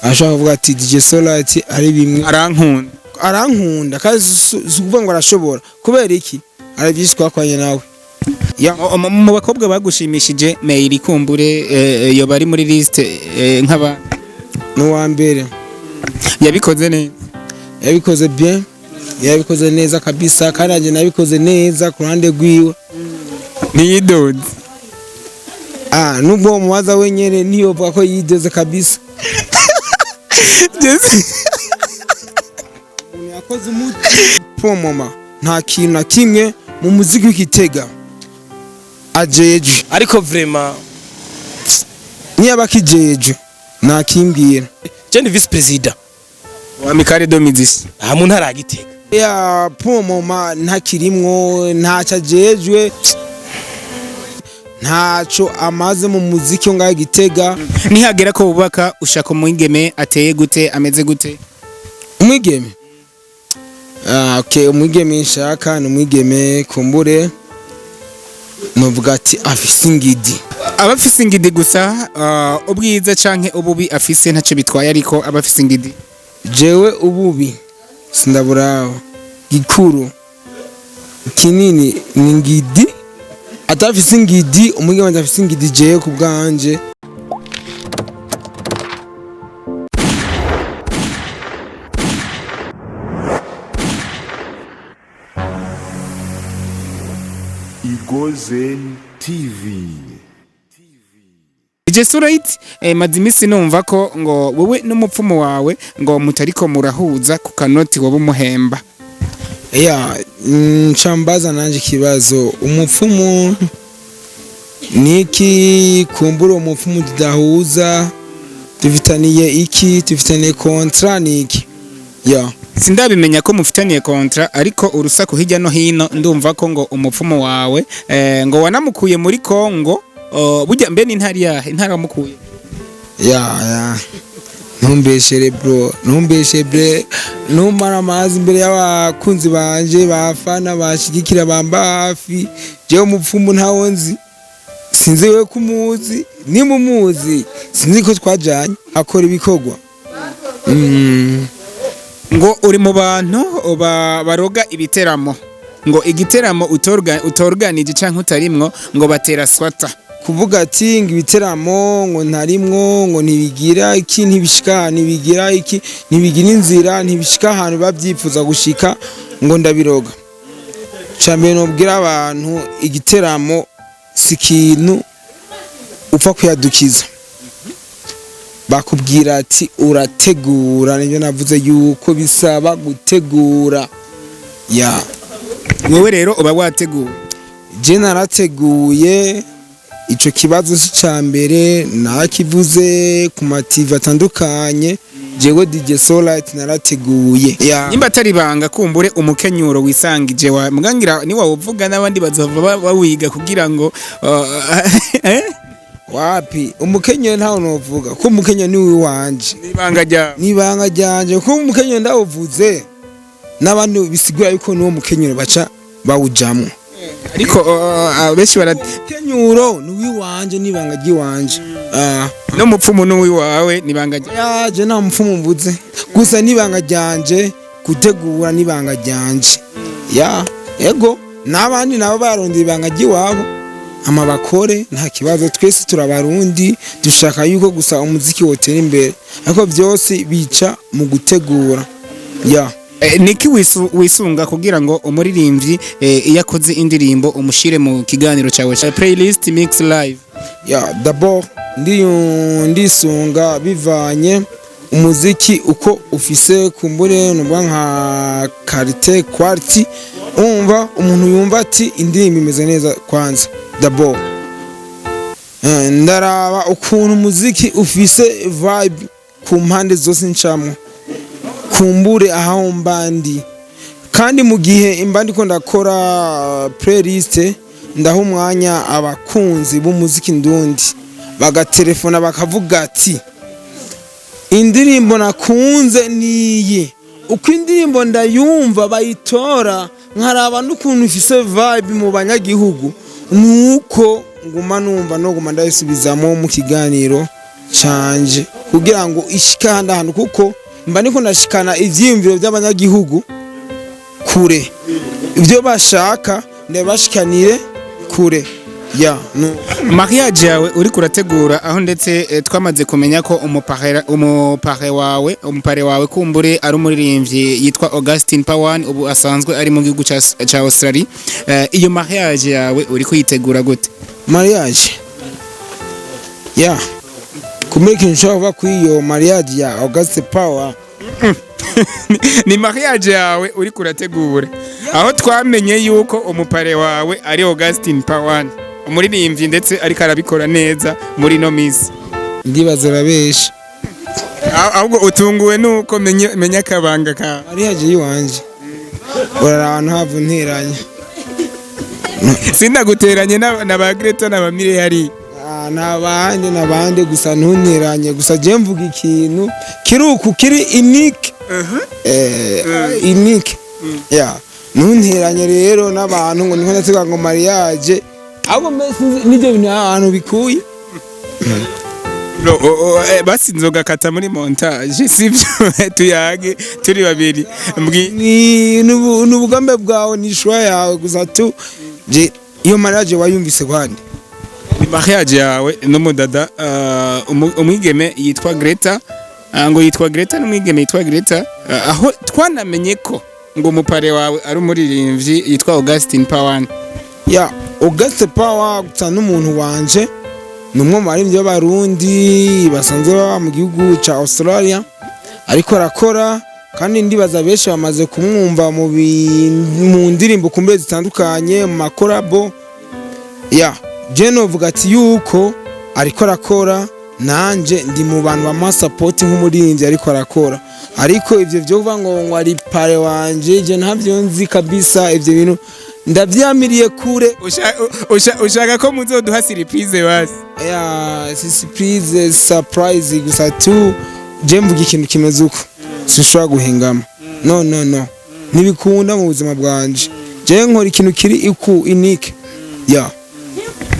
Ashaka kuvuga ati DJ Solite ari bimwe. Arankunda. Arankunda kandi si ukuvuga ngo arashobora kubera iki, ari byinshi twakoranye nawe. Ya. Mu bakobwa bagushimishije, Meiri kumbure yoba ari muri liste nk'aba Ni uwa mbere. Yabikoze neza. Yabikoze bien, yabikoze neza kabisa, kandi nanjye nabikoze neza ku ruhande rwiwe. Ntiyidoze? Ah, nubwo mubaza wenyene ntiyovuga ko yidoze kabisa. Umuntu yakoze umuti pomoma, nta kintu na kimwe mu muziki w'Igitega ajeje. Ariko vraiment. Niba akijeje nakimbwira. Je ndi vice président wa Amicale des Musiciens aha mu ntara ya Gitega. Ya, pomoma ntakirimwo, ntacyo ajejwe, ntaco amaze mu muziki wo ngaho Gitega. Nihagera ko wubaka, ushaka umwigeme ateye gute, ameze gute? Umwigeme, ah, okay, umwigeme nshaka ni umwigeme kumbure novuga ati afise ingidi. Aba afise ingidi gusa, ubwiza canke ububi afise ntacyo bitwaye, ariko aba afise ingidi? Jewe ububi sindaburaba, gikuru kinini ni ngidi. Atafise ingidi, umwigeme adafise ingidi, jewe ku bwanje. Igozen TV. DJ Solite, maze iminsi numva ko ngo wowe n'umupfumu wawe ngo mutariko murahuza ku kanoti wowe umuhemba. Ya, ncambaza nanje ikibazo: umupfumu niki? Kumbura umupfumu tudahuza dufitaniye iki? Dufitaniye contrat niki? Ya. Sindabimenya ko mufitaniye contrat, ariko urusaku hirya no hino ndumva ko ngo umupfumu wawe ngo wanamukuye muri Kongo. Burya mbe ni intara yahe, intara wamukuye? Ya, ntumbeshere bro, ntumbeshe bre, ntumara amazi imbere y'abakunzi banje, bafana bashigikira, bamba hafi. Jewe umupfumu ntawo nzi, sinzi we kumuzi, nimumuzi sinzi ko twajanye akora ibikorwa. Ngo uri mu bantu baroga ibiteramo, ngo igiteramo utorganije canke utarimwo ngo batera swata. Kuvuga ati ngo ibiteramo ngo ntarimwo, ngo ntibigira iki, ntibishika, ntibigira iki, ntibigira inzira, ntibishika ahantu babyifuza gushika, ngo ndabiroga. Cambere nobwira abantu, igiteramo si ikintu upfa kuyadukiza. Bakubwira ati urategura, nibyo navuze yuko bisaba gutegura, ya. Wewe rero uba wateguye? Je narateguye. Ico kibazo si ca mbere nakivuze ku ma TV atandukanye. Jewe DJ Solite narateguye, ya. Nimba atari banga, kumbure umukenyuro wisangije wa mugangira ni wawuvuga n'abandi bazova bawiga kugira ngo eh? Wapi, umukenyero ntawo novuga ko umukenyero ni wanje. Ibanga ryawe? Nibanga ryanje, ko umukenyero ndawuvuze n'abandi bisigura yuko n'uwo mukenyero baca bawujamwo. Ariko benshi bara Umukenyuro ni uwiwanje, nibanga ry'iwanje. Ah. N'umupfumu n'uwiwawe, nibanga ryawe? Yaje nta mupfumu mvuze, gusa nibanga ryanje gutegura, nibanga ryanje, ya. Ego, n'abandi nabo barondera ibanga ry'iwabo ama bakore, nta kibazo. Twese turabarundi, dushaka yuko gusa umuziki wotera imbere, ariko byose bica mu gutegura, ya. Niki wisunga kugira ngo umuririmbyi iyo akoze indirimbo umushire mu kiganiro cyawe cya playlist mix live? Ya, d'abord ndisunga bivanye umuziki uko ufise, kumbure nuvuga nka qualité, quality. Umva, umuntu yumva ati indirimbo imeze neza kwanza. D'abord ndaraba ukuntu umuziki ufise vibe ku mpande zose ncamwo, kumbure aho mbandi. Kandi mu gihe imba ndiko ndakora playlist, ndaha umwanya abakunzi b'umuziki ndundi bagatelefona bakavuga ati indirimbo nakunze niyi. Uko indirimbo ndayumva bayitora, nkaraba n'ukuntu ifise vibe mu banyagihugu, nuko nguma numva no guma ndayisubizamo mu kiganiro. Canje kugira ngo ishike ahandi hantu, kuko mba niko ndashikana ivyiyumviro by'abanyagihugu kure, ibyo bashaka ndabashikanire kure ya no. Mariage yawe uri kurategura, aho ndetse twamaze kumenya ko umupare wawe kumbure ari umuririmbyi yitwa Augustin Pawan, ubu asanzwe ari mu gihugu ca Australia. Iyo mariage yawe uri kuyitegura gute? Mariage ya kumbe ikintu nshobora kuva kuri iyo mariage ya Auguste Power. Ni mariage yawe uri kurategura, aho twamenye yuko umupare wawe ari Augustin Pawan, umuririmbyi, ndetse ariko arabikora neza muri no misi. Ndibaza urabesha. Ahubwo utunguwe nuko menye akabanga kawe. Mariage yiwanje urara ahantu hava unteranya. Sinaguteranye na ba Greta na ba Miliyari. Ah, nabande nabande, gusa ntunteranye. Gusa je mvuga ikintu kiri uku, kiri unique, unique ya ntunteranye rero n'abantu ngo niko ndategura ngo mariage, ahubwo mbese nibyo bintu ahantu bikuye. Basi nzoga kata muri montage, sivyo? Tuyage turi babiri mbwi. Ni n'ubugambe bwawe, ni choix yawe. Gusa tu je iyo mariage wayumvise kwande? Ni mariage yawe n'umudada, umwigeme yitwa Greta, ngo yitwa Greta, n'umwigeme yitwa Greta, aho twanamenye ko ngo umupare wawe ari umuririmbyi yitwa Augustin Pawan. Ya Auguste Power gusa n'umuntu wanje, ni umwe mu baririmbyi b'Abarundi basanzwe baba mu gihugu ca Australia, ariko arakora kandi ndibaza benshi bamaze kumwumva mu ndirimbo kumbe zitandukanye, mu makorabo ya je novuga ati yuko ariko arakora, nanje ndi mu bantu bamuha support nk'umuririmbyi ariko arakora. Ariko ivyo vyo kuvuga ngo ari pare wanje, je ntavyo nzi kabisa. Ivyo bintu ndavyamiriye kure. Ushaka ko muzoduha surprise basi? Ya si surprise, surprise. Gusa tu je mvuga ikintu kimeze uko, sinshobora guhengama. No, no, no, ntibikunda mu buzima bwanje. Je nkora ikintu kiri iku unique ya.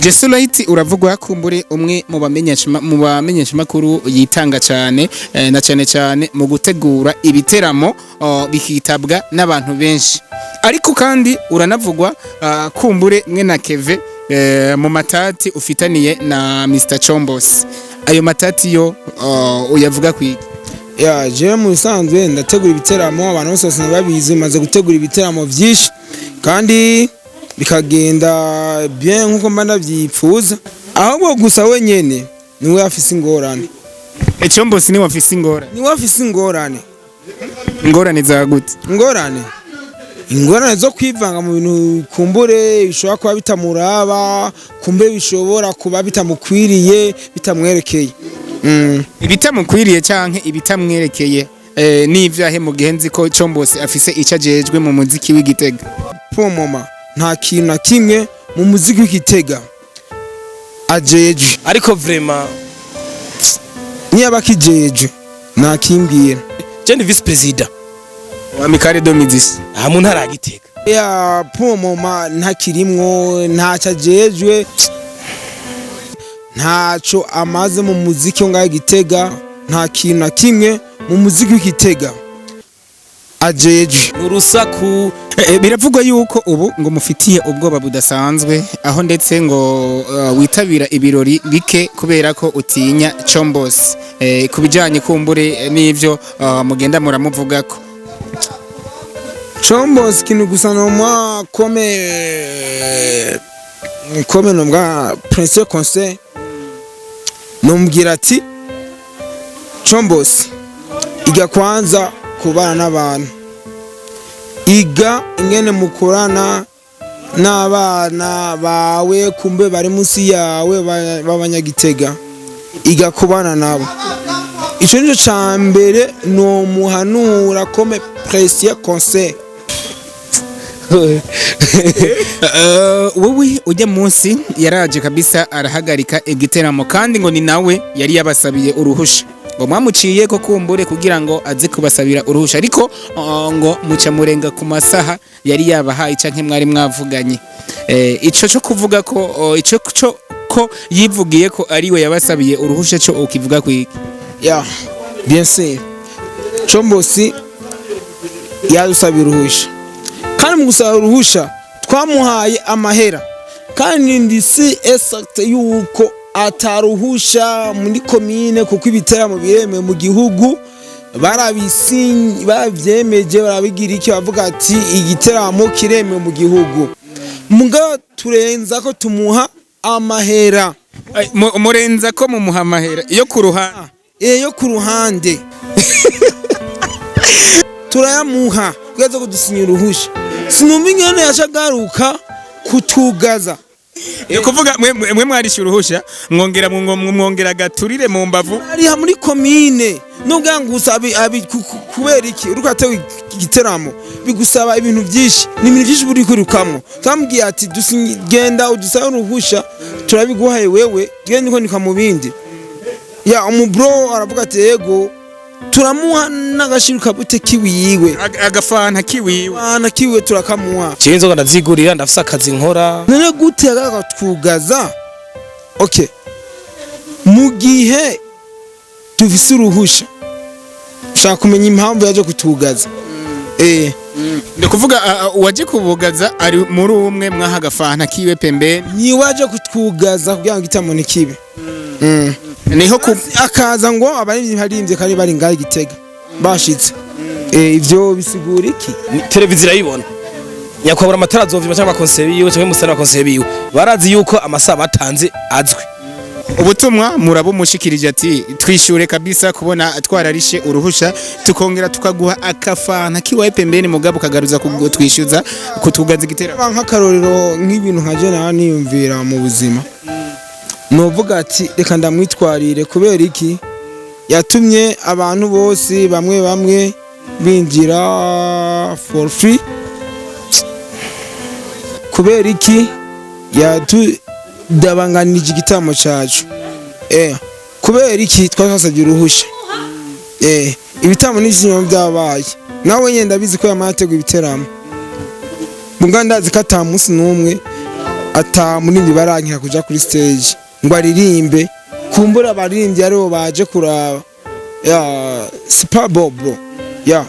Jesulite, uravugwa kumbure umwe mu bamenyesha makuru yitanga cyane, na cyane cyane mu gutegura ibiteramo, bikitabwa n'abantu benshi. Ariko kandi uranavugwa, kumbure mwe na Keve, mu matati ufitaniye na Mr Chombos. Ayo matati yo uyavuga kwiki? Ya, je mu bisanzwe ndategura ibiteramo, abantu bose basanzwe babizi. Maze gutegura ibiteramo byinshi kandi bikagenda bien nkuko mba ndavyipfuza. Ahubwo gusa wenyene niwe afise ingorane. Chombos ni wafise ingorane? Niwe afise ingorane. Ingorane za gute? Ingorane zo kwivanga mu bintu kumbure bishobora kuba bitamuraba, kumbe bishobora kuba bitamukwiriye, bitamwerekeye. Ibitamukwiriye canke ibitamwerekeye, n'ivyahe, mu gihe nzi ko Chombos afise ico ajejwe mu muziki w'Igitega? Pomoma nta kintu na kimwe mu muziki w'Igitega ajejwe. Ariko vraiment. Niba akijejwe nakimbwira. Je ndi vice président wa Amicale des Musiciens aha mu ntara ya Gitega. Ya pomoma ntakirimwo, ntacyo ajejwe, ntaco amaze mu muziki wo ngaho Gitega. Nta kintu na kimwe mu muziki w'Igitega ajejwe. Ni urusaku. Biravugwa yuko ubu ngo mufitiye ubwoba budasanzwe, aho ndetse ngo witabira ibirori bike kubera ko utinya Chombos, ku bijanye kumbure n'ivyo mugenda muramuvugako. Chombos, ikintu gusa nomwa comme nombwa prince conseil, nomubwira ati: "Chombos, iga kwanza kubana n'abantu, iga ingene mukorana n'abana bawe kumbe bari munsi yawe b'Abanyagitega, iga kubana nabo." Ico nico ca mbere nomuhanura comme précieux conseil. Wowe ujya munsi yaraje kabisa arahagarika igiteramo, kandi ngo ni nawe yari yabasabiye uruhusha, ngo mwamuciye ko kumbure kugira ngo aze kubasabira uruhusha, ariko ngo muca murenga ku masaha yari yabahaye canke mwari mwavuganye. Ico cyo kuvuga ko ico cyo ko Cuko yivugiye ko ariwe yabasabiye uruhusha, co ukivuga kwiki? Ya, bien sûr, Combosi yadusabye uruhusha, kandi mu gusaba uruhusha twamuhaye amahera, kandi ndi sûr exact yuko ataruhusha muri komine, kuko ibiteramo biremewe mu gihugu, barabisinye, barabyemeje, barabigira iki, bavuga ati igiteramo kiremewe mu gihugu, muga turenza ko tumuha amahera. Ay, murenza ko mumuha amahera iyo ku ruhande? Yo ku ruhande turayamuha kugeza kudusinya uruhusha. Sinumva ingene yashagaruka kutugaza. Ni ukuvuga mwe mwarishe uruhusha, mwongera mwongera gaturire mu mbavu. Ariha muri komine nubwo gusa kubera iki uriko atewe igiteramo bigusaba ibintu byinshi, ni ibintu byinshi buri kwirukamwo. Twamubwiye ati genda udusabe uruhusha, turabiguhaye, wewe genda ukonika mu bindi. Ya umubro aravuga ati yego, turamuha n'agashiru kabute kiwiwe. Agafanta kiwiwe. Bana kiwiwe turakamuha. Jewe inzoga ndavyigurira, ndafise akazi nkora. None gute twugaza? Okay, mu gihe dufise uruhusha, ushaka kumenya impamvu yaje kutugaza. Ni ukuvuga uwaje kubugaza ari muri umwe mwaha agafanta kiwe pembeni. Niwaje kutwugaza kugira ngo igitamo ntikibe. Niho ku Akaza ngo abaririmbyi haririmbye kandi bari ngaho i Gitega bashitse. Ivyo bisigura iki? Televiziyo irayibona, nyakubahwa amatara azovima cyangwa abakonseye biwe cyangwa umusare w'abakonseye biwe barazi yuko amasaha batanze azwi. Ubutumwa murabumushikirije ati twishure kabisa kubona twararishe uruhusha, tukongera tukaguha akafanta kiwaye pembeni, mugabo ukagaruza kutwishyuza kutugaza igiteramo. Ba nk'akarorero, nk'ibintu nka je nawe niyumvira mu buzima, nuvuga ati reka ndamwitwarire. Kubera iki? Yatumye abantu bose bamwe bamwe binjira for free. Kubera iki yatudabanganije igitaramo cacu? Kubera iki twasabye uruhusha? Ibitaramo n'ivyuma byabaye, nawe nyene ndabizi ko yamaye ateguye ibiteramo, muga ndazi ko ata munsi n'umwe ata munini barankira kuja kuri stage ngo aririmbe, kumbura abaririmbyi aribo baje kuraba. Ya, c'est pas bon, bro, ya.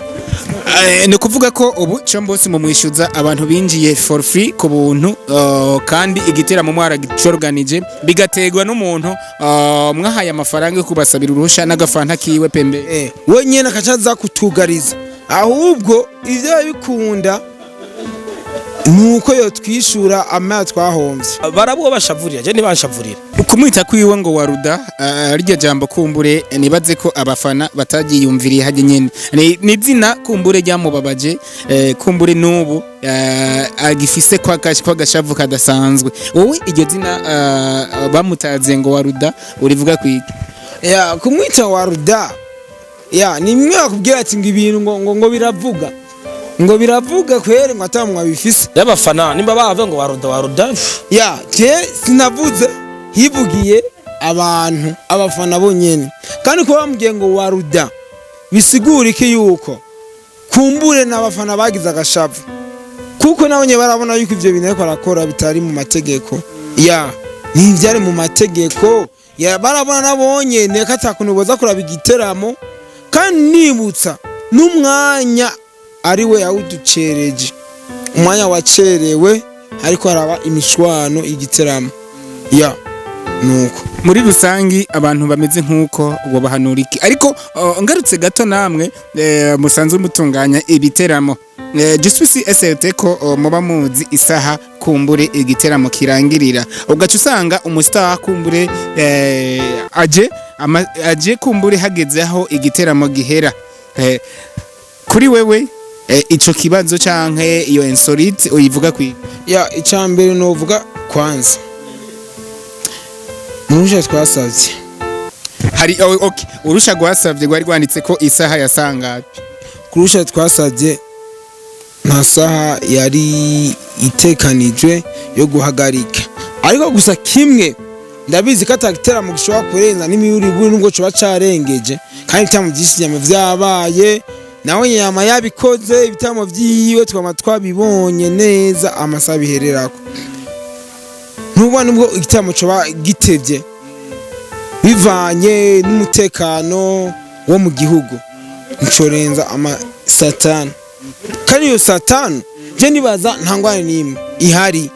Ni ukuvuga ko ubu Combose mumwishyuza abantu binjiye for free, ku buntu, kandi igiteramo mwaragicorganije, bigaterwa n'umuntu mwahaye amafaranga yo kubasabira uruhusha n'agafanta kiwe pembeni. We nyene akaca aza kutugariza. Ahubwo ivyo bikunda nuko yotwishura amaya twahomvye. Barabuwo bashavurira, je ntibanshavurira. Kumwita kwiwe ngo waruda, rirya jambo kumbure nibaze ko abafana batagiyumviriye hajye nyene, ni izina kumbure ryamubabaje, kumbure n'ubu agifise kwa gashavu kadasanzwe. Wowe iryo zina bamutaze ngo waruda urivuga kwiki? Ya, kumwita waruda, ya, ni mwe bakubwira ati ngo ibintu ngo biravuga, ngo biravuga kwere, ngo atamwa bifise. Y'abafana nimba bavuga ngo waruda waruda, pff. Ya, je sinavuze, hivugiye abantu, abafana bonyene. Kandi ko bamubwiye ngo waruda bisigura iki? Yuko kumbure n'abafana bagize agashavu, kuko nabo nyene barabona yuko ivyo bintu ariko arakora bitari mu mategeko. Ya, ntivyari mu mategeko. Ya, barabona nabonye neka atakuntu boza kuraba igiteramo. Kandi nibutsa n'umwanya ari we yawuducereje, umwanya wacerewe ariko haraba imishwano igiteramo. Ya, nuko. Muri rusangi abantu bameze nk'uko bahanura iki? Ariko ngarutse gato, namwe musanzwe mutunganya ibiteramo, je suis certain ko muba muzi isaha kumbure igiteramo kirangirira, ugaca usanga umustar kumbure aje kumbure hageze aho igiteramo gihera. Kuri wewe ico kibazo canke iyo insolite uyivuga kwi? Ya, icambere novuga kwanza, murusha twasavye Hari, oh, okay, urusha rwasavye rwari rwanditse ko isaha ya sangapi? Kurusha twasavye nta saha yari itekanijwe yo guhagarika, ariko gusa kimwe ndabizi ko atagiteramo gishobora kurenza n'imiyuriburi nubwo coba carengeje. Kandi ibitamo vyinshi nyama vyabaye, nawe yama yabikoze, ibitamo vyiwe twama twabibonye neza amasaha bihererako. Nukuvuga nubwo igitaramo coba gitevye bivanye n'umutekano wo mu gihugu, ncorenza ama 5:00. Kandi iyo 5:00 je nibaza nta ngwane n'imwe ihari,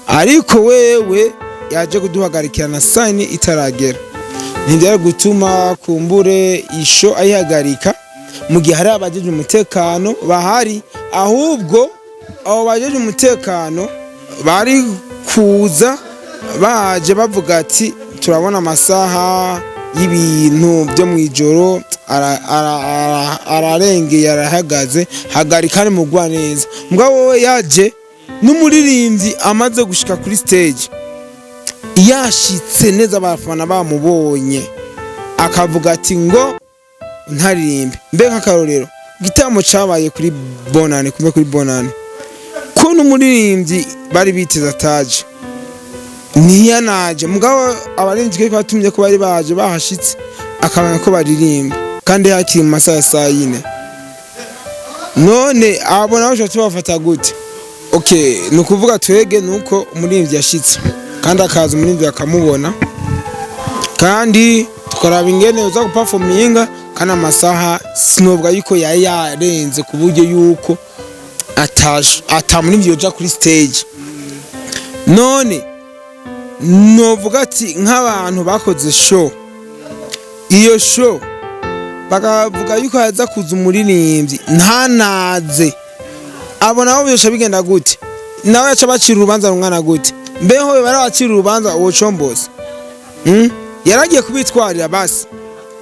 ariko wewe yaje kuduhagarikirana 4:00 itaragera. Ntibyari gutuma kumbure isho ayihagarika mu gihe hari abajeje umutekano bahari. Ahubwo abo bajeje umutekano bari kuza baje bavuga ati: "Turabona amasaha y'ibintu byo mu ijoro ararengeye, arahagaze, hagarika mugwa neza." Mugabo wowe yaje n'umuririmbyi amaze gushika kuri stage, yashitse neza, abafana bamubonye, akavuga ati ngo ntaririmbe. Mbe nk'akarorero, igitaramo cabaye kuri Bonane, kumbe kuri Bonane ko n'umuririmbyi bari biteze ataje, ntiyanaje. Mugabo abaririmbyi twe batumye ko bari baje bahashitse, akabona ko baririmba kandi hakiri mu masaha ya 4:00. None abo nabo tuba tubafata gute? Okay, ni ukuvuga twege nuko umuririmbyi yashitse kandi akaza, umuririmbyi akamubona, kandi tukaraba ingene uza guperforminga. Kandi amasaha sinovuga yuko yari yarenze ku buryo yuko ata muririmbyi yoja kuri stage. None novuga ati nk'abantu bakoze show, iyo show bakavuga yuko haza kuza umuririmbyi ntanaze, abo nabo byosha bigenda gute? Nawe yaca bacira urubanza rungana gute? Mbeho barabacira urubanza uwo Combose? Yaragiye kubitwarira. Basi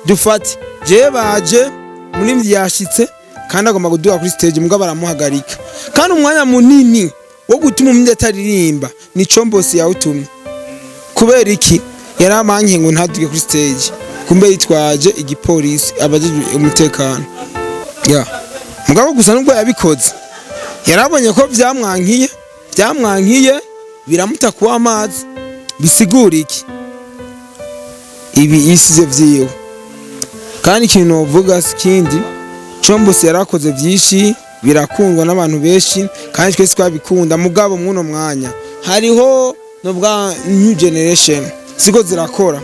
dufate jewe baje, muririmbyi yashitse kandi agomba kuduga kuri stage, mugabo baramuhagarika. Kandi umwanya munini wo gutuma umuririmbyi ataririmba ni Combose yawutumye. Kubera iki yaramanke ngo ntaduge kuri stage? Kumbe yitwaje igipolisi, abajejwe umutekano ya. Mugabo gusa nubwo yabikoze, yarabonye ko byamwankiye biramuta kuwa amazi. Bisigura iki? Ibi isize vyiwe. Kandi ikintu novuga si kindi, Combose yarakoze byinshi birakundwa n'abantu benshi, kandi twese twabikunda. Mugabo mwuno mwanya hariho nubwa new generation siko zirakora,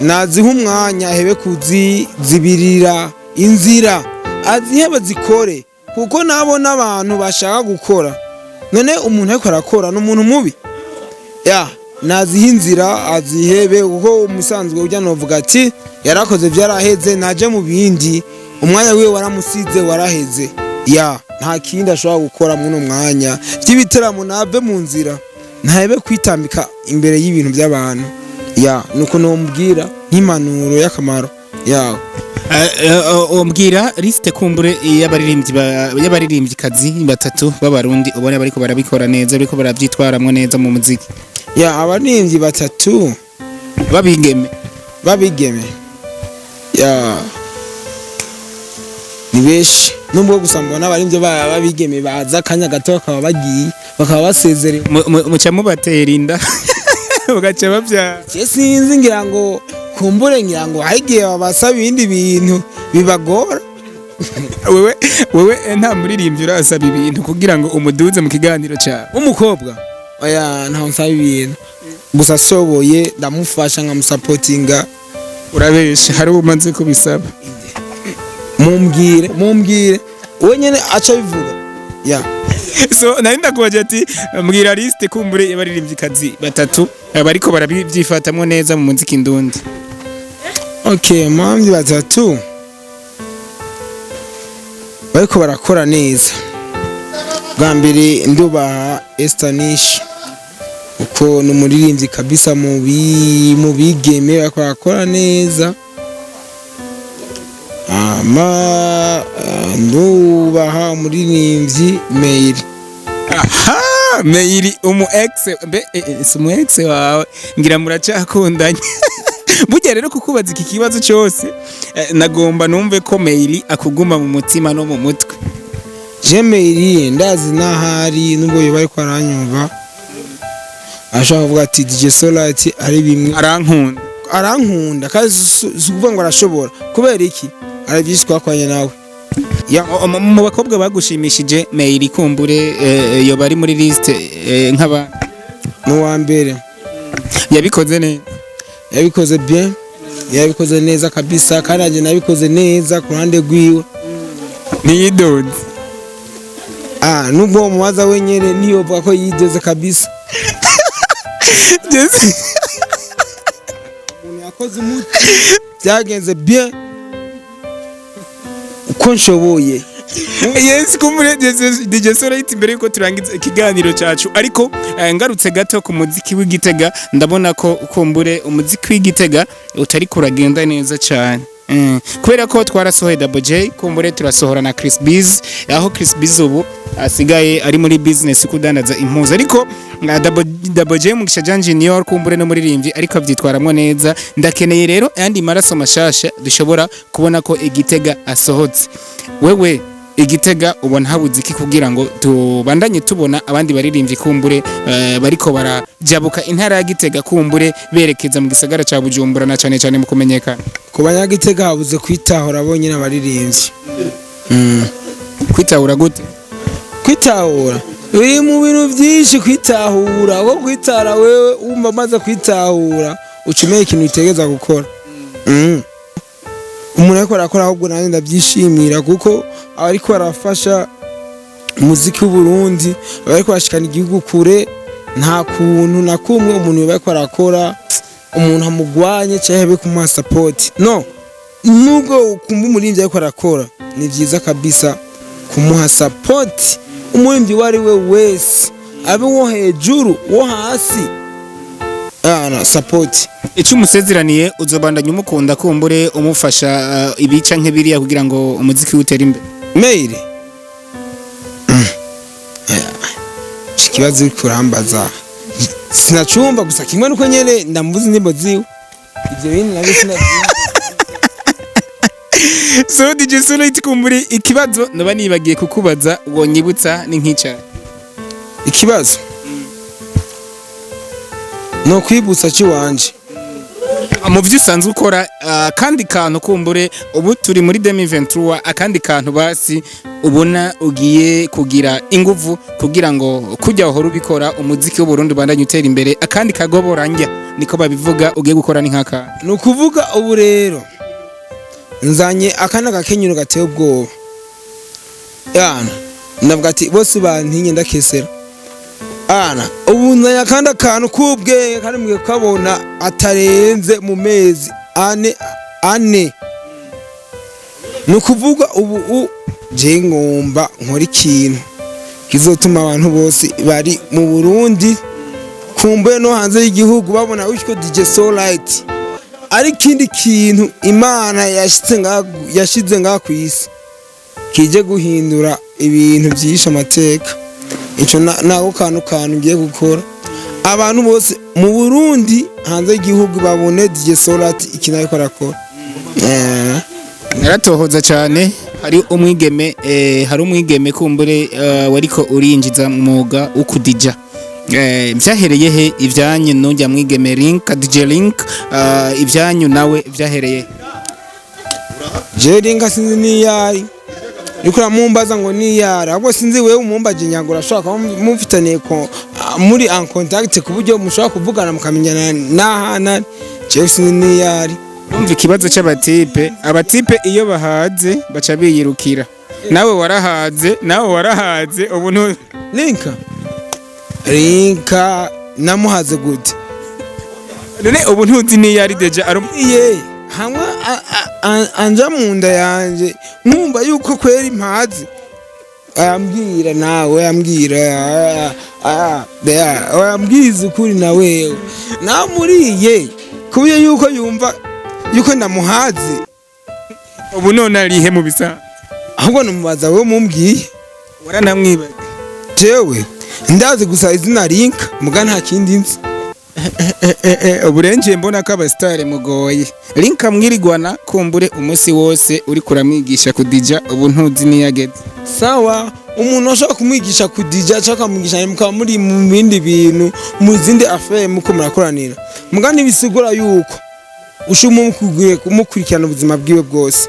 naziha umwanya, ahebe kuzizibirira inzira, azihebe zikore, kuko nabo n'abantu bashaka gukora. None umuntu ariko arakora ni umuntu mubi? Ya, naziha inzira, azihebe, kuko umusanzwe ujya novuga ati yarakoze byaraheze, naje mu bindi. Umwanya wiwe waramusize, waraheze. Ya, nta kindi ashobora gukora muno mwanya by'ibiteramo. Nave mu nzira, ntahebe kwitambika imbere y'ibintu by'abantu. Ya, nuko nomubwira nk'impanuro y'akamaro yawe. Umbwira liste kumbure y'abaririmbyikazi batatu b'Abarundi ubona bariko barabikora neza, bariko baravyitwaramwo neza mu muziki. Ya, abaririmbyi batatu babigeme. Babigeme, ya, ni benshi, nubwo gusa mbona abaririmbyi babigeme baza akanya gato bakaba bagiye, bakaba basezerewe. Muca mubatera inda ugaca bavyara. Je sinzi, ngira ngo kumbure, ngira ngo hari igihe babasaba ibindi bintu bibagora. Wewe nta muririmbyi urasaba ibintu kugira ngo umuduze mu kiganiro cyawe? Umukobwa? Oya, ntawe nsaba ibintu, gusa ashoboye ndamufasha nkamusapotinga. Urabesha, hari uwo umaze kubisaba. Mumbwire, mumbwire, we nyene aca bivuga ya. So nari ndakubaje ati mbwira liste kumbure y'abaririmbyikazi batatu bariko barabyifatamwo neza mu muziki ndundi. Okay, mpamvu batatu bariko barakora neza: bwa mbere ndubaha Esther Nish, uko ni umuririmbyi kabisa mu bigeme bariko barakora neza. Ama ndubaha umuririmbyi Meiri. Aha, Meiri umu ex mbe si umu ex wawe, ngira muracakundanye. Burya rero kukubaza iki kibazo cyose, nagomba numve ko Meiri akuguma mu mutima no mu mutwe. Je Meiri ndazi n'ahari, nubwo yoba ariko aranyumva, ashaka kuvuga ati DJ Solite ari bimwe. Arankunda. Arankunda kandi si ukuvuga ngo arashobora. Kubera iki? Ari byinshi twakoranye nawe ya. Mu bakobwa bagushimishije, Meiri kumbure yoba ari muri liste nk'aba Ni uwa mbere. Yabikoze neza. Yabikoze bien, yabikoze neza kabisa, kandi nanjye nabikoze neza ku ruhande rwiwe. Ntiyidoze? Ah, nubwo mubaza wenyene ntiyovuga ko yigeze kabisa. Umuntu yakoze umuti, byagenze bien uko nshoboye. Yes, kumbure DJ Solite, imbere yuko turangiza ikiganiro cyacu, ariko ngarutse gato ku muziki w'Igitega, ndabona ko kumbure umuziki w'Igitega utari kuragenda neza cyane. Kubera ko twarasohoye Double J, kumbure turasohora na Chris Biz, aho Chris Biz ubu asigaye ari muri business kudandaza impuzu, ariko Double J Mugisha Jean Junior kumbure no muririmbyi, ariko avyitwaramwo neza. Ndakeneye rero ayandi maraso mashasha dushobora kubona ko Igitega asohotse. Wewe Igitega ubona habuze iki kugira ngo tubandanye tubona abandi baririmbyi kumbure bariko barajabuka intara ya Gitega, kumbure berekeza mu gisagara ca Bujumbura, na cane cane mu kumenyekana? Ku Banyagitega habuze kwitahura bonyine abaririmbyi. Kwitahura gute? Kwitahura biri mu bintu byinshi. Kwitahura wo kwitara wewe wumva amaze kwitahura, ucumeye ikintu utegereza gukora. Umuntu ariko arakora, ahubwo nanjye ndabyishimira, kuko ariko arafasha umuziki w'Uburundi, ariko arashikana igihugu kure. Nta kuntu na kumwe umuntu yoba ariko arakora umuntu amugwanye cyangwa abe kumuha support. No nubwo ukumva umuririmbyi ariko arakora, ni byiza kabisa kumuha support. Umuririmbyi uwo ari we wese, abe wo hejuru, wo hasi, na support. Icyo umusezeraniye, uzobandanya umukunda, kumbure umufasha ibica nk'ibiriya kugira ngo umuziki utere imbere? Mail ikibazo uri kurambaza sinacumva, gusa kimwe nuko nyene ndamuvuza indirimbo ziwe, ivyo bindi nabyo sinavyumva. So DJ Solite, kumbure ikibazo noba nibagiye kukubaza wonyibutsa ni nk'ica? Ikibazo no kwibutsa ciwanje? Mu byo usanzwe ukora, akandi kantu kumbure, ubu turi muri 2023, akandi kantu basi ubona ugiye kugira inguvu kugira ngo kujya uhora ubikora, umuziki w'Uburundi ubandanye utera imbere, akandi kagobora njya niko babivuga, ugiye gukora ni nk'aka? Ni ukuvuga ubu rero nzanye akana gakenyero gateye ubwoba yana, ndavuga ati bose bantinye ndakesera ana. Ubu nzanye akandi akantu k'ubwenge, kandi mugiye kukabona atarenze mu mezi ane. Ni ukuvuga ubu je ngomba nkora ikintu kizotuma abantu bose bari mu Burundi, kumbe no hanze y'igihugu, babona witwa DJ Solite ari ikindi kintu Imana yashize ngaha ku isi, kije guhindura ibintu byishe amateka. Ico nako kantu ngiye gukora, abantu bose mu Burundi, hanze y'igihugu, babone DJ Solite ikintu ariko arakora. Naratohoza cyane, hari umwigeme kumbure wariko urinjiza mu mwuga wo kudija. Vyahereye he ivyanyu nujya mwigeme Link, DJ Link, ivyanyu nawe vyahereye he? Je Linka sinzi niyari, uriko uramumbaza ngo niyari, ahubwo sinzi wewe umumbaje nyango urashobora kuba mufitaniye ko muri en contact, ku buryo mushobora kuvugana mukamenyana n'ahana. Jewe sinzi niyari. Umva, ikibazo c'abatipe, abatipe iyo bahaze baca biyirukira. Nawe warahaze, nawe warahaze, ubu ntu Linka, Linka namuhaze gute? None ubu ntuzi niyari déjà ari Iye hamwe anja mu nda yanje, nkumva yuko kweri mpazi, ayambwira nawe, ayambwira ayambwiza ukuri na wewe namuriye, ku buryo yuko yumva yuko ndamuhazi. Ubu none arihe mu bisa? Ahubwo numubaza wewe mumbwiye. Waranamwibaga? Jewe ndazi gusa izina Linka, muga nta kindi nzi. Ubu renje mbona ko abasitari mugoye. Linka mwirigwana kumbure umunsi wose uri kuramwigisha kudija, ubu ntuzi niyageze. Sawa, umuntu ashobora kumwigisha kudija cyangwa akamwigisha mukaba muri mu bindi bintu, mu zindi affaire muko murakoranira, muga ntibisigura yuko ushobora kumukurikirana ubuzima bwiwe bwose.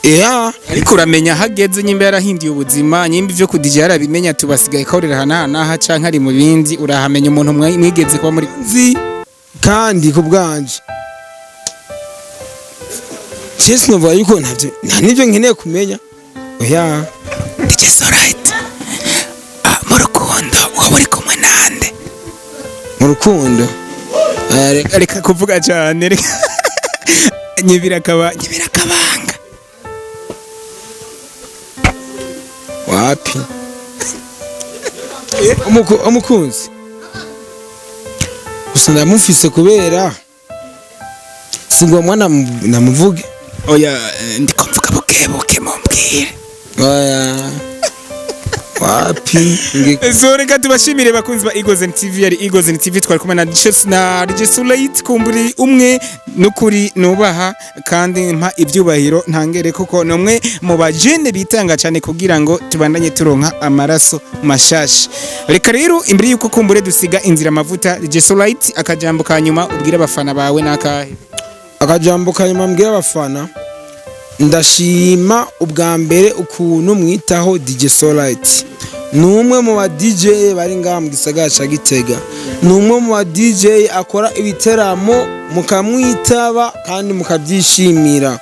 Eya. Ariko uramenya aho ageze, nyimba yarahinduye ubuzima, nyimba ivyo kudija yarabimenya, tubasigaye kaurira aha n'aha n'aha, canke ari mu bindi, urahamenya umuntu mwigeze kuba muri Nzi. Kandi ku bwanje je sinovuga yuko ntavyo, nta nivyo nkeneye kumenya, oya. DJ Solite, mu rukundo waba uri kumwe nande? Mu rukundo? Reka kuvuga cyane, reka nyibira akabanga. Wapi. Umukunzi gusa ndamufise, kubera singomwa namuvuge. Oya, ndiko mvuga buke buke, mumbwire. Oya, wapi. So reka tubashimire, bakunzi ba Eagles TV. Yari Eagles TV, twari kumwe na DJ na DJ Sulait, kumburi umwe nukuri nubaha kandi mpa ibyubahiro ntangere, kuko ni umwe mu bajene bitanga cyane kugira ngo tubandanye turonka amaraso mashasha. Reka rero, imbere yuko kumbure dusiga inzira amavuta, DJ Sulait, akajambo ka nyuma ubwira abafana bawe nakahe? Akajambo kanyuma mbwira abafana: ndashima ubwa mbere ukuntu mwitaho DJ Solite. Ni umwe mu ba DJ bari ngaha mu gisagara ca Gitega, ni umwe mu ba DJ akora ibiteramo mukamwitaba kandi mukabyishimira.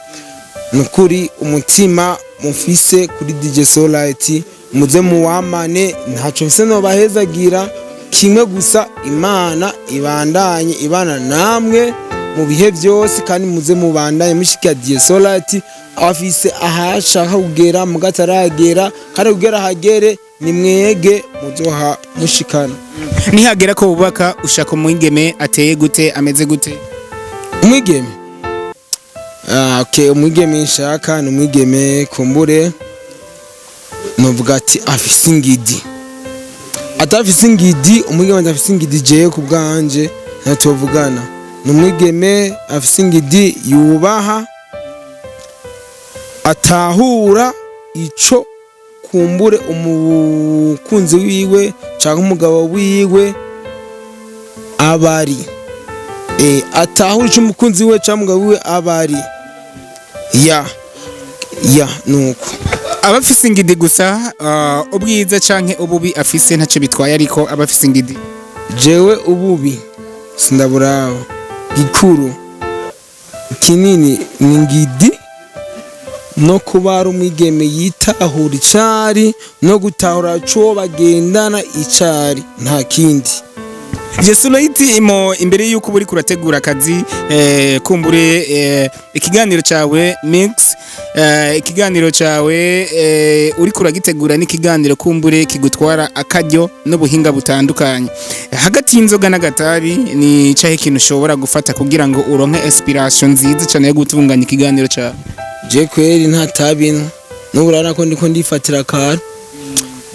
Ni ukuri, umutima mufise kuri DJ Solite muze muwamane. Ntacyo mfise nobahezagira, kimwe gusa: Imana ibandanye ibana namwe mu bihe byose, kandi muze mubandanye mushikira DJ Solite. Afise ahashaka kugera mugataragera, kandi kugera ahagere ni mwege muzoha mushikana. Nihagera ko wubaka, ushaka umwigeme ateye gute, ameze gute? Umwigeme? Okay, umwigeme nshaka ni umwigeme kumbure novuga ati afise ingidi. Atafise ingidi, umwigeme adafise ingidi, jewe ku bwanje ntituvugana. Ni umwigeme afise ingidi, yubaha, atahura ico kumbure umukunzi wiwe canke umugabo wiwe abari, atahura ico umukunzi wiwe canke umugabo wiwe abari ya nuko. Abafise ingidi gusa, ubwiza canke ububi afise ntacyo bitwaye, ariko abafise ingidi? Jewe ububi sindaburaba, gikuru kinini ni ngidi no kuba ari umwigeme yitahura icari no gutahura co bagendana icari, nta kindi. Jesulite, imo imbere yuko uri kurategura akazi, kumbure ikiganiro cawe mix, ikiganiro cawe uri kuragitegura n'ikiganiro kumbure kigutwara akaryo n'ubuhinga butandukanye. Hagati y'inzoga n'agatabi, ni cahe ikintu ushobora gufata kugira ngo uronke inspiration nziza cyane yo gutunganya ikiganiro cawe? Je kweri nta tabi nywa. N'ubu urabona ko ndiko ndifatira akantu.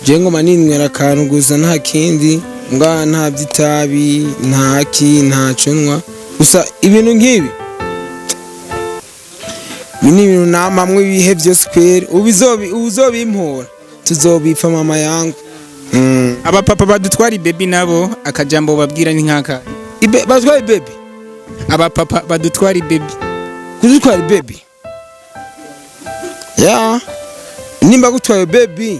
Je ngoma ninywera akantu gusa, nta kindi mbwa, nta by'itabi, nta ki, ntaco nywa. Gusa ibintu nk'ibi, ibi ni ibintu namamwe ibihe byose kweri. Ubizobimpora tuzobipfa mama yangu. Abapapa badutwara ibebi nabo, akajambo babwira ni nkaka? Batwaye baby? Abapapa badutwara ibebi. Kuzitwara baby ya, nimba gutwaye baby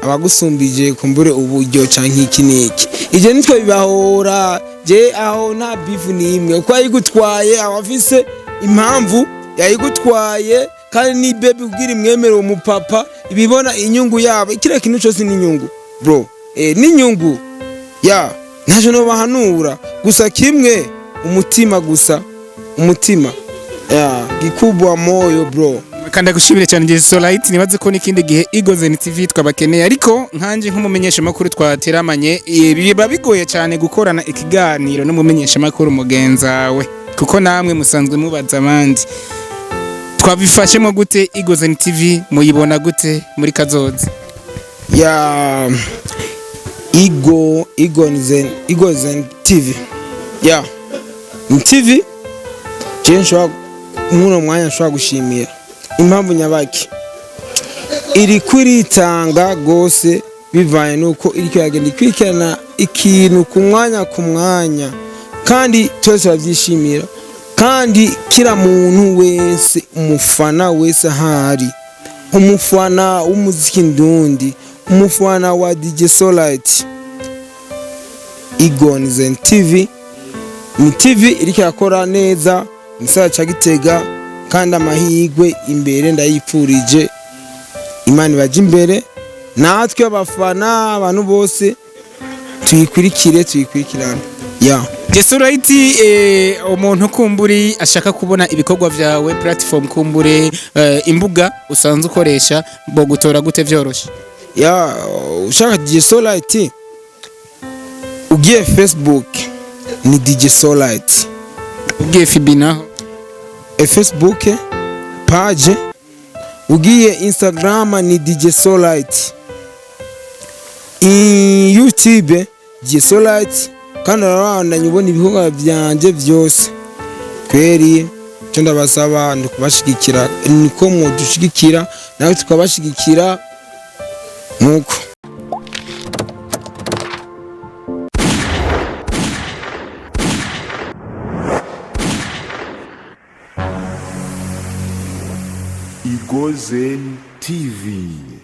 abagusumbije kumbure uburyo canke iki niki, ivyo nitwe bibahora. Je aho nta bifu nimwe, kuko yayigutwaye aba afise impamvu yayigutwaye, kandi ni baby kugira imwemere umupapa ibibona inyungu yabo. Ikiriya kintu cose ni inyungu bro, n'inyungu ya. Ntaco nobahanura, gusa kimwe, umutima gusa, umutima ya gikubwa, moyo bro. Kandi gushimire cyane Jesu Light. Nibaze ko n'ikindi gihe Eagles TV twabakeneye, ariko nkanje nk'umumenyesha makuru twateramanye, biba bigoye cyane gukorana ikiganiro n'umumenyesha makuru mugenzawe, kuko namwe musanzwe mubaza abandi. Twabifashemo gute? Eagles TV muyibona gute muri kazoza? Ya, Igo Zen TV ya ni TV je nshobora muno mwanya nshobora gushimira. Impamvu nyabaki iri kuritanga gose, bivanye nuko iriko iragenda ikurikirana ikintu ku mwanya ku mwanya, kandi twese turabyishimira. Kandi kila muntu wese, umufana wese ahari, umufana w'umuziki ndundi, umufana wa DJ Solite, Igonzen TV. Ni TV iriko irakora neza mu gisagara ca Gitega, kandi amahirwe imbere ndayipfurije. Imana ibaje imbere, natwe abafana, abantu bose tuyikurikire, tuyikurikirane ya. Jesurayiti, umuntu kumburi ashaka kubona ibikorwa vyawe, platform kumbure, imbuga usanzwe ukoresha, bo gutora gute vyoroshe? Ya, ushaka DJ Solight, ugiye Facebook ni DJ Solight. Ugiye FB naho? Facebook page, ugiye Instagram ni DJ Solight, YouTube DJ Solight, kandi urabandanya ubona ibikorwa byanje byose. Kweri icyo ndabasaba ni ukubashigikira, niko mudushigikira nawe tukabashigikira nuko. Igozen TV.